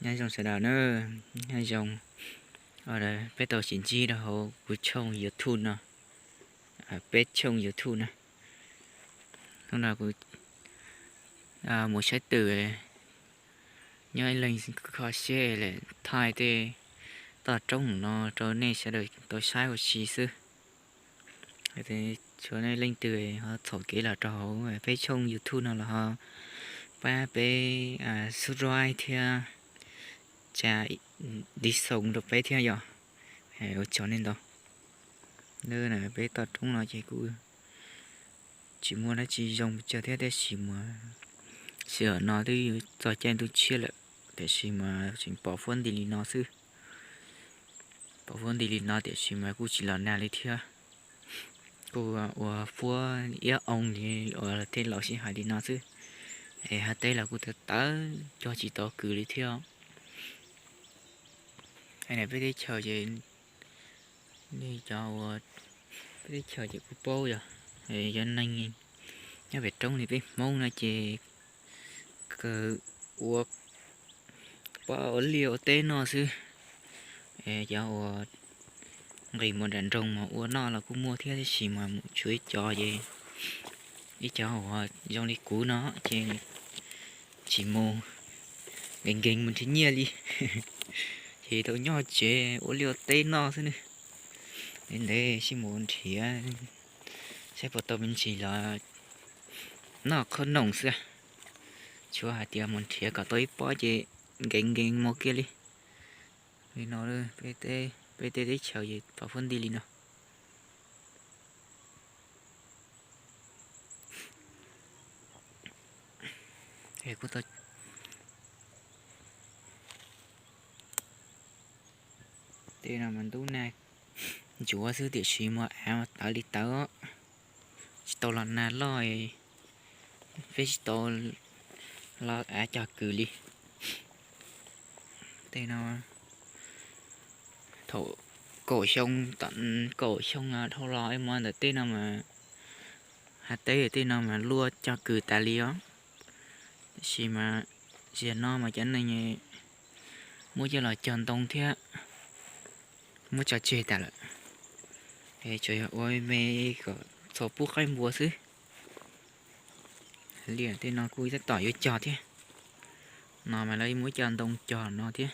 Nyob zoo sawv daws na, nyob zoo. Peb tau sib ntsib rau hauv kuv tshooj YouTube no, peb tshooj YouTube na. Hnub no kuv mus saib twm, nyob ib leeg kho siab lawm thaij tej toj roob no rau nej sawv daws tau saib ua si xwb. Tshuav nej leej twg ho txhom kev los rau hauv peb tshooj YouTube no los ho pab peb subscribe thiab tsa tiv xoos rau peb thiab yom. Ua tsaug nej ntau. Peb toj roob no ces kuj tsis muaj dab tsi zoo pes tsawg thiab, tiam sis mas sij hawm no twb txog caij ntuj tshiab lawm, tiam sis mas tseem pom fuab nti li no xwb. Pom fuab nti li no tiam sis mas kuj tsis los nag li thiab. Kuj ua fuab iab oo li uas tej laus sib hais li no xwb. Es hav teb los kuj tawv tawv cog tsis tau kws li thiab. Peb teb chaws ces, nej cov uas, peb teb chaws ces kuj paub yog, cov neeg nyob pem roob li peb Hmoob no ces kawg ua, pab ua liaj ua teb noj xwb. Cov uas nqis mus nram nroog mas ua noj los kuj muaj thiab, tiam sis mas mus tshuav ib co ces, ib co uas zoo li kuv no ces tsis mus, nkees nkees mus nrhiav nyiaj li. Ces tau nyob tsev ua liaj ua teb noj xwb nawb. Ntev ntev sib mus nrhiav saib puas tau me ntsis los noj qhob noom xwb. Tshuav hais tias mus nrhiav kom tau ib pob ces nkees nkees mus kiag li. Li no, peb tej teb chaws ces pom fuab nti li no. Tej no mas ntub nag ntsuav xwb tiam sis mas av mas tawv li tawv, tsis tau los nag loj, peb tsis tau los av cog kws li. Tej no thaum kaum xyoo, kaum xyoo dhau los mus ntawm tej no mas, hav teb tej no mas luaj cog kws tas li os. Tiam sis mas, tiam no mas cov neeg muab coj los cog ntoo thiab muab tso tseg tas lawm. Tsuas yog ua me kom txhob pub qaib npua xwb. Liaj tej no kuj tab tom yuav cog thiab. No mas lawv muab cov ntoo cog no thiab.